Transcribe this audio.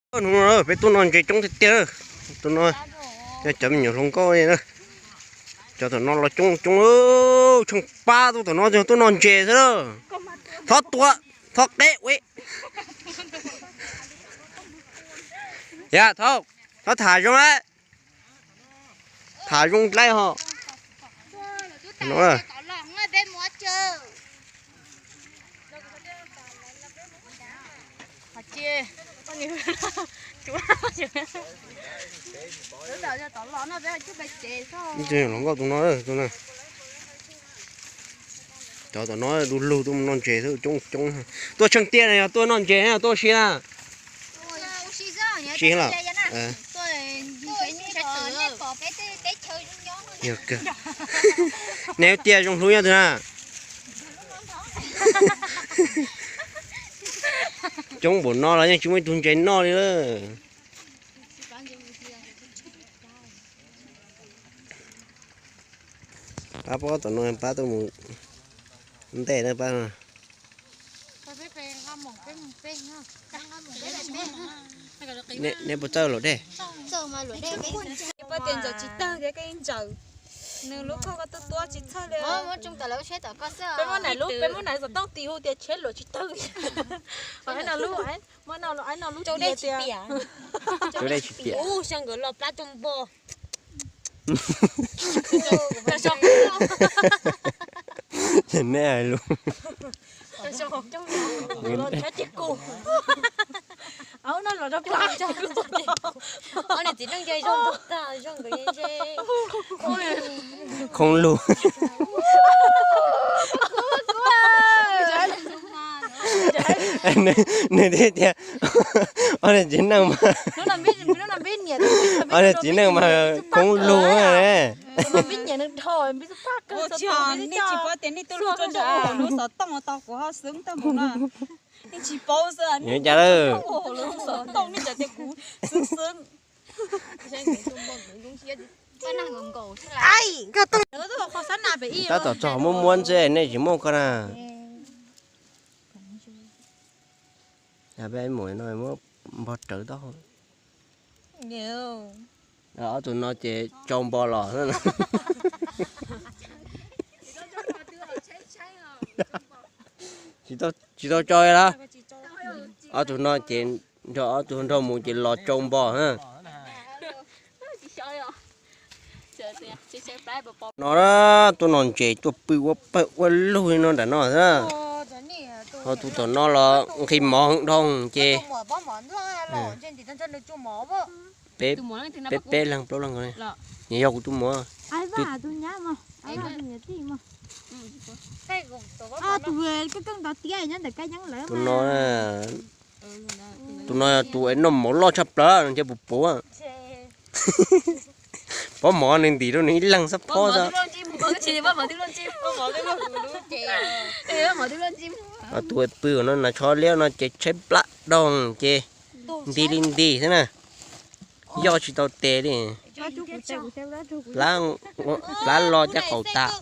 Hnub no peb tuaj noj ntses coob tiag tiag. Tus no yog cov me nyuam hluas nkauj na. Cov tom no los coob coob, tsheej pab tuaj tom no tuaj noj ntses xwb na. Thov tua, thov qeb ua. Yog thov, thov tham zoo lawm. Tham zoo dlaib ho. Hluas nkauj tus no, tus no. Cov tom no du lug tuaj mus noj ntses xwb coob coob. Tuaj tsheej tiaj no yog tuaj noj ntses tuaj ua si na? Ua si los? Yog kawg. Nej lub tiaj zoo hlub nyob twg na? Coob npaum no los yeej tsis muaj ib tug ntses noj li lawm. Pab, pab tom no pab tuaj mus ntej na pab. Nej puas txawj luam dej? Pab tias ntsaws tsis tawg thiab koj yeej ntsaws. Nws lub koj koj tuaj tuaj tsis txhawj li. Peb muab nais lub, peb muab nais xov tooj tis hu tias tsheb luam tsis tawg. Muab no lub, muab no lub tias. Ub, xyov nkawd los plab rau npo. Nej hais lus. Khoob lug. Nws thiaj tias, ob niag txiv neej mas, ob niag txiv neej mas khoob lug ne. Yuav cas lawm? Tab tom txog muab muab ntse nej tsis muaj ko na. Peb mus no muab npog rawv taub hau. Ob tug no ces tsau npo los. Tsis tau tsau lawm. Ob tug no ces nrog ob tug nrog mus ces los tsau npo. No tuaj noj ntses tuaj pw ua pawg ua lug li no nram no xwb. Ho tus tom no los nqhis mov heev dhau ces peb, peb leeg plaub leeg. Nws yog kuv tus muam. Tus no, tus no yog tus noj mov loj tshaj plaws no ces puas puav. Pob mov nws ntim rau nws ib leeg xab phob xwb. Tus pw no nas tsho liab no ces tshaib plab doog ces nti li nti xwb na. Yoj tsis tau tes li. Plab lo caj qaum tas.